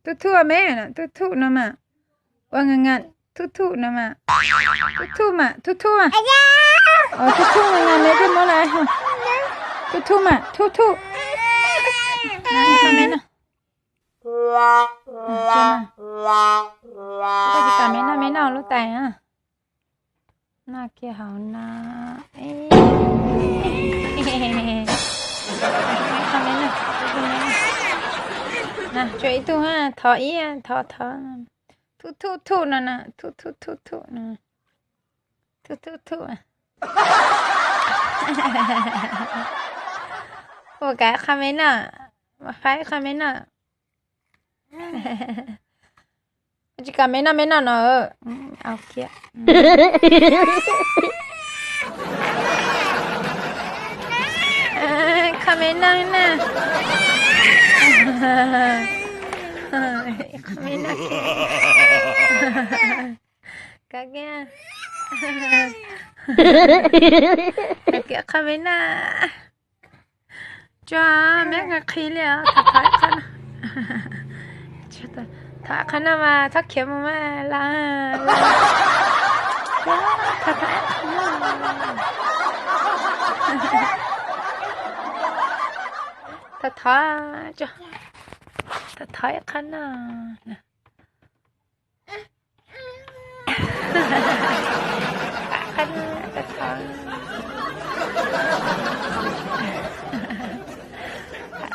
Thuj thuj me, thuj thuj no mas. Ua nga nga, thuj thuj no mas. Thuj thuj mas, thuj thuj mas. Thuj thuj nga nga me thiaj muab lawm. Thuj thuj mas, thuj thuj. Koj tsis kam me noj me noj lub tais na. Noj kiag hauv no. Tsuas ib tug, thov ib, thov thov. Thuj thuj thuj no na, thuj thuj thuj thuj no. Thuj thuj thuj. Ua kav qha me noj, faib qha me noj. Tsis kam me noj me noj no. Qha me noj na. Qha me noj. Kav kiag, kav kiag qha me noj. Tsuas me nqhis li os, thov ib qho no. Thov ib qho no mas txhob khiav mus mas los. Thov, thov, thov, thov ib qho no.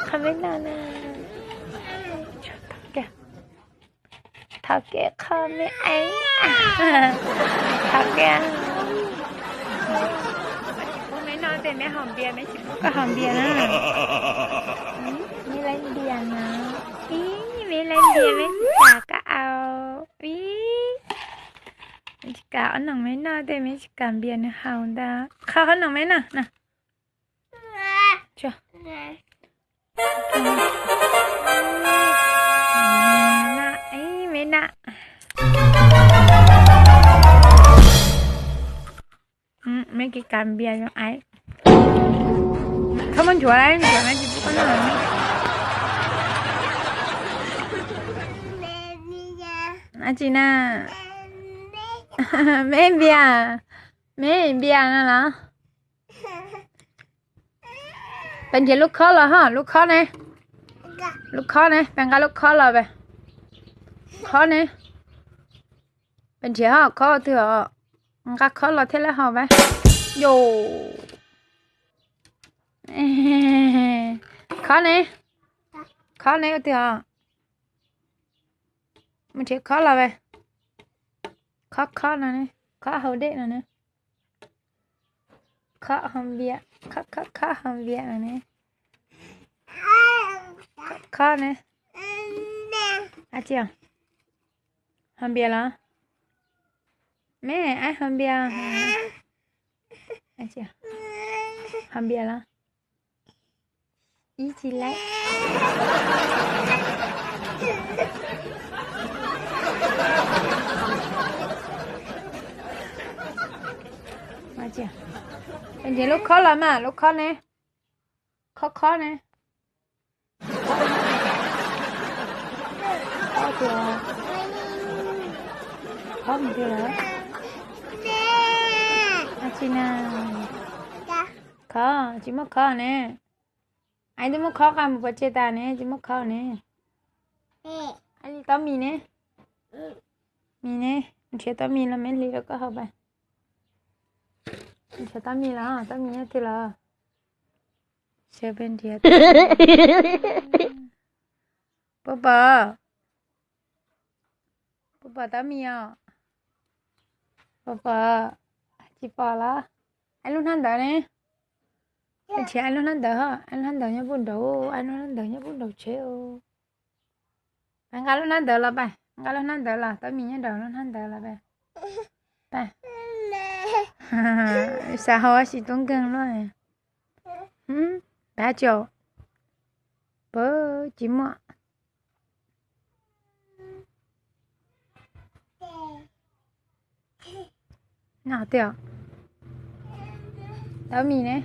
Qho me no na. Thov kiag qho me, thov kiag. Pub me noj tej me haus npias, me tsis pub koj haus npias na. Me lawv npias na. Ib, me lawv npias, me tsis kam koj aus. Ib, me tsis kam ob noog me noj tej, me tsis kam npias nws haus ntag. Qhov ob noog me noj na. Me na. Me kev kam npias zoo aiv. Txhob muab nchuav lawm, nchuav lawm tsis pub koj noj. Dab tsi na? Me npias, me npias no los? Peb nrhiav lub khob los ho, lub khob ne. Lub khob ne, peb nqa lub khob los peb. Khob ne. Peb nrhiav ho, khob twg os? Nqa khob los thiaj li haus peb. Yus. Khob ne. Khob ne ua twg os? Mus nrhiav khob los peb. Khob, khob no ne, khob haus dej no ne. Khob haus npias, khob, khob, khob haus npias no ne. Khob ne. Dab tsi? Haus npias los? Me, aib haus npias. Haus npias los? Ib tsis laib. Nrhiav lub khob los mas, lub khob ne. Khob, khob ne. Khob mus twg lawm? Dab tsi na? Khob, tsis muaj khob ne. Aib twb muab khob qa mus pov tseg tas ne, tsis muaj khob ne. Aib li tau mis ne. Mis ne, nrhiav tau mis los me hliv rau koj haus peb. Nrhiav tau mis los, tau mis nyob twg los? Sawv peb nrhiav. Puas pom? Puas pom tau mis os? Puas pom? Tsis pom los? Aib lub hnab ntawv ne. Nrhiav aib lub hnab ntawv ho, aib lub hnab ntawv nyob puag nraud, aib lub hnab ntawv nyob puag nraud tsheb. Peb nqa lub hnab ntawv los peb, nqa lub hnab ntawv los, tau mis nyob nraum lub hnab ntawv los peb. Peb. Xav haus ua si tub nkeeg luaj. Dab tsi? Pab tsis muaj. Noj tiag. Tau mis ne.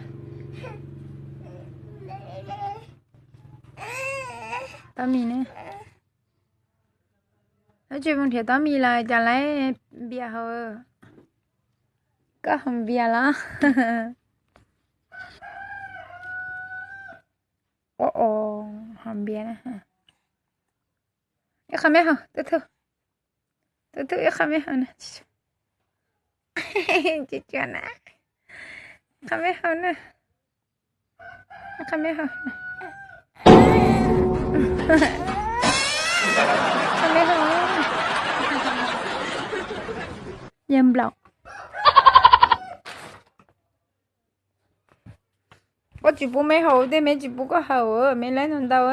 Tau mis ne. Tsis mus nrhiav tau mis los cas lawv npias hauv. Koj haus npias los? Haus npias na. Ib qho me haus, tu tu, tu tu ib qho me haus na. Tsis tshua na. Qho me haus na. Qho me haus. Qho me haus. Yog nplaum. Koj tsis pub me haus, tej me tsis pub koj haus, me laib ntau ntau.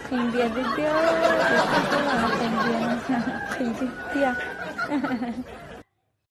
Qhis npias tiag tiag, qhis tiag tiag.